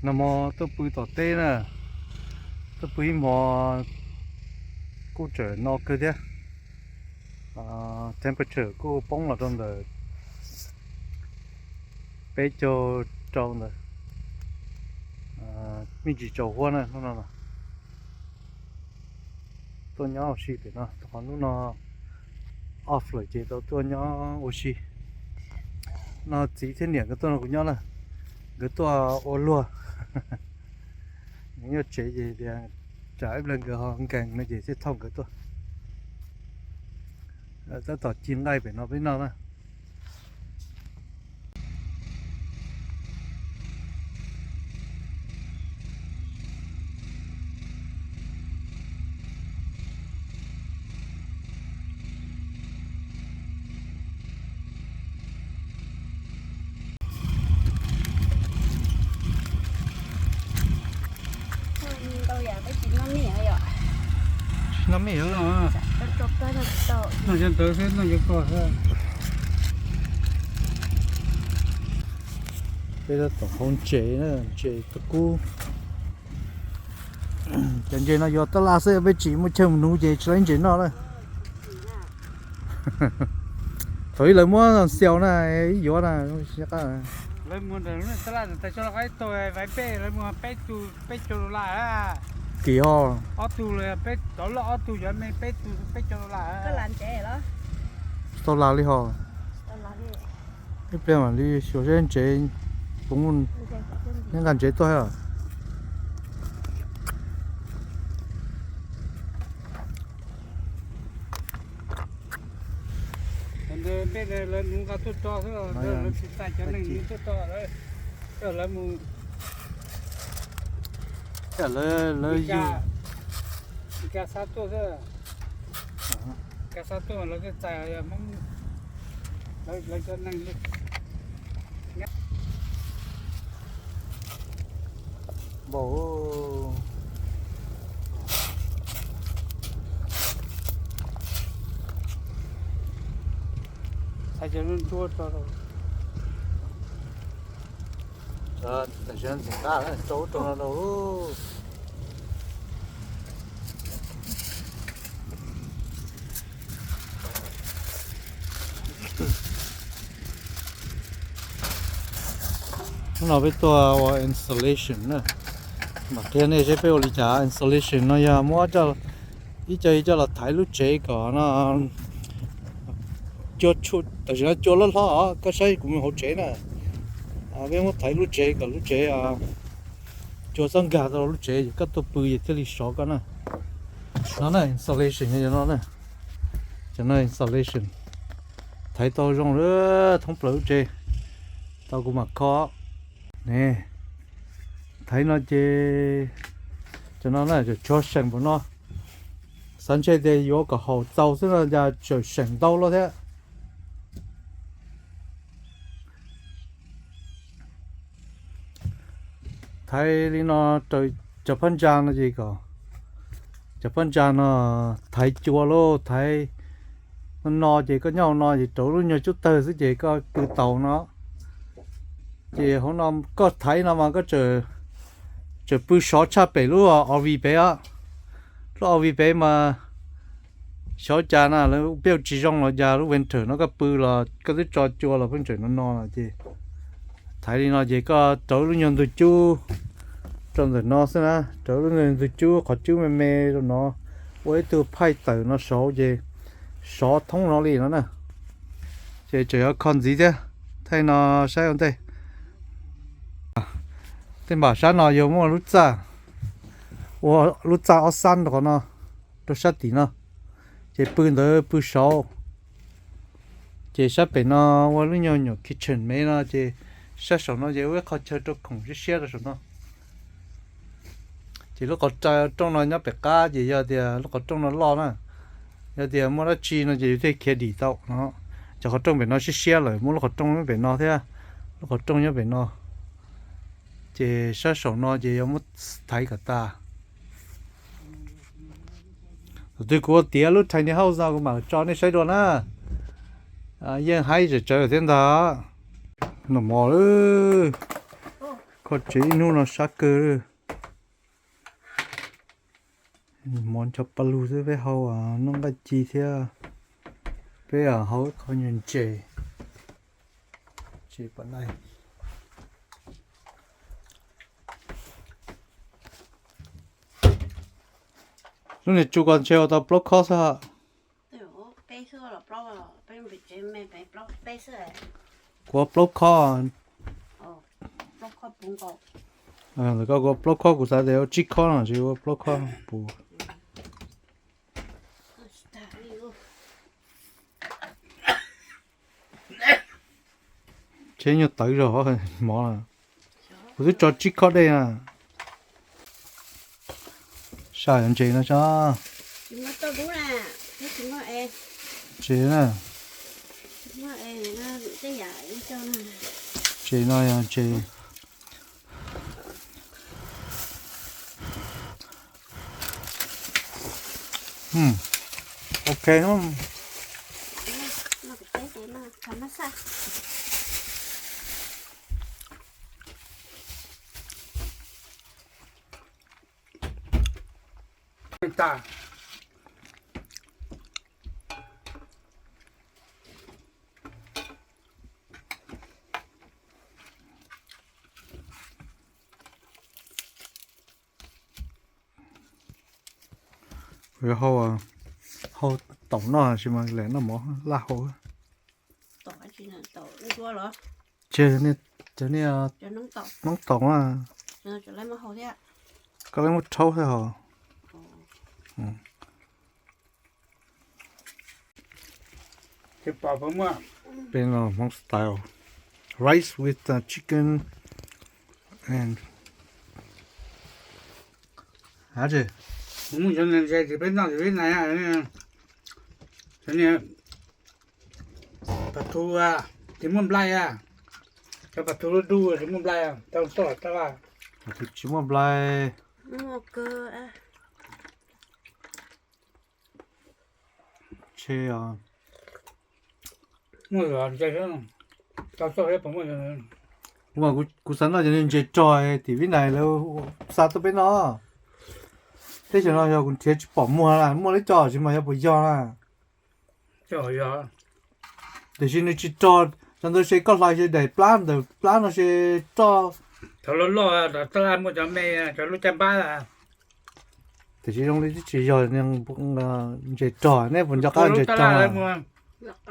Nag hmo tuaj pw tom teb na, tuaj pw ib hmo kuj tseem no kawg thiab. Temperature kuj poob los rau ntawm peb caug rau ntawd, me ntsis tsaus huab na hnub no. Tuaj nyob ua si pem no, qhov hnub no off lawm ces tau tuaj nyob ua si. No txiv thiab niam nkawd tuaj nrog kuv nyob na, nkawd tuaj ua luag. Nyob tsev ces tias tsam ib pliag nkawd ho nkees no ces thiaj thauj nkawd tuaj. Tab tom ci nqaij pem no peb noj na. Noj me los, noj cov ntawd xwb, noj cov ko xwb. Peb tab tom hau ntses na, ntses tus kub. Cov ntses no yuav tab laj xwb, peb tsis muaj chaw mus nuv ces tsis tau ib ntses noj na. Thaum ub lawv muab xiaus na, ib yuav na. Kim ho. Tau las li ho. Ib pliag mam li xyuas seb ntses puas muaj, neb nqa ntses tuaj thiab. Lawv, lawv yug. Ka xa tuaj, lawv txais, lawv cov neeg li. Npaum. Txhais cov ntsuab tso rau. Tam sim no ntxim qab rau ub rau no rau. Hnub no peb tuaj ua installation na. Mam qhia nej seb peb ua li cas. Installation no yog muab ib co ib co los thaiv lub tsev kom no cua, tam sim no cua loj hlob os, koj saib kuv mus hauv tsev na. Peb muab thaiv lub tsev kom lub tsev cua txhob nkag rau lub tsev, koj tuaj pw ces thiaj li sov koj na. No na, installation yog no na. Cov no installation. Thaiv tau zoo li thoob plaws lub tsev. Tau kuv mam kho ne. Thaiv no ces cov no na, cov tshuav seem npaum no. Xav ntshe tias yuav kom haum txaus xwb no cas tseem seem ntau luaj thiab. Thaiv li no raws cov phab ntsa no ces kom cov phab ntsa no thaiv cua lauj, thaiv no ces koj nyob hauv no ces rauv lub nyuag cub tawg xwb ces koj pw taus no. Ces hauv no koj thaiv no mas koj tseem pw sov tshaj pem lub R V pem os. Lub R V pem mas xyov cas na, lawv peb ua tsis zoo los cas lub winter no koj pw los koj twb tso cua los pheej tseem no no no ces thaiv li no ces koj rauv lub nyuag ntug cub rau ntawm no xwb na, rauv lub nyuag ntug cub qhov cub me me rau no, ua ib tug pipe tawm no saud ces sov thoob no li no na. Ces tseem yuav kho ntxiv thiab, thaij no saib ua ntej. Tej npam sab no yuav muaj lub txaj, ua lub txaj ob sab rau qhov no, rau sab tim no, ces pw ntawd pw saud. Ces sab pem no ua lub nyuag nyuam kitchen me no ces sab saum no ces ua ib qho chaw rau khoom siab siab rau saum no. Ces lub qhov rooj no nyob pem qab ces yog tias lub qhov rooj no loj na, yog tias muaj dab tsi no ces yus thiaj khiav dim tau no. Cov qhov rooj pem no siab siab lawm, muaj lub qhov rooj nyob pem no thiab, lub qhov rooj nyob pem no. Ces sab saum no ces yuav muab thaiv kom tas. Thaum twg kuv ua tiav lub tiny house no kuv mam tso nej saib dua na. Yeej haib tsawv tsawv thiab ntag. Noj mov lawm. Kho tsev ib hnub no sab kawg. Mov ncho pa lug xwb, peb hau noj nqaij ci thiab, peb hau qho nyuag ntses, ntses pam nai. Lub niag tsu ko ntshe ua tau plaub khob xwb. Kuv ua plaub khob. Ntawm koj kuv ua plaub khob, kuv xav tias ua tsib khob no tsis ua plaub khob puv. Tsheb nyuag tawv zog mov. Kuv twb tso tsib khob dej na. Saj ntses no tso. Ntses na. Ntses no yog ntses. Ok. Kuv yuav hau, hau taum noj sis mas lam noj mov laj hau. Ces cov niag noob taum na, koj lawv muab rhaub thiab hos. Peb no Hmoob style, rice with uh, chicken and, kuv muaj cov ntses ces peb noj ces peb nais, cov niag pas thu tsis muaj nplai, cov pas thu lub dub tsis muaj nplai, tau toj tab. Tsis muaj nplai. Tsheb os. Kuv xav noj cov niag ntses rog tim Vib Nais lawv xa tuaj peb noj. Teb chaws no yog kuv nrhiav tsis pom muag na, muaj lub co tsis mas yog puas yog na. Tiam sis nws tsis rog, cov ntawd se koj hlais se daim plab ntawm plab no se roj. Thaum loj loj tab laj muaj cov me, cov lub caj npab. Tiam sis zoo li twb tsis yog ntses rog, nej puas nco qab ntses rog?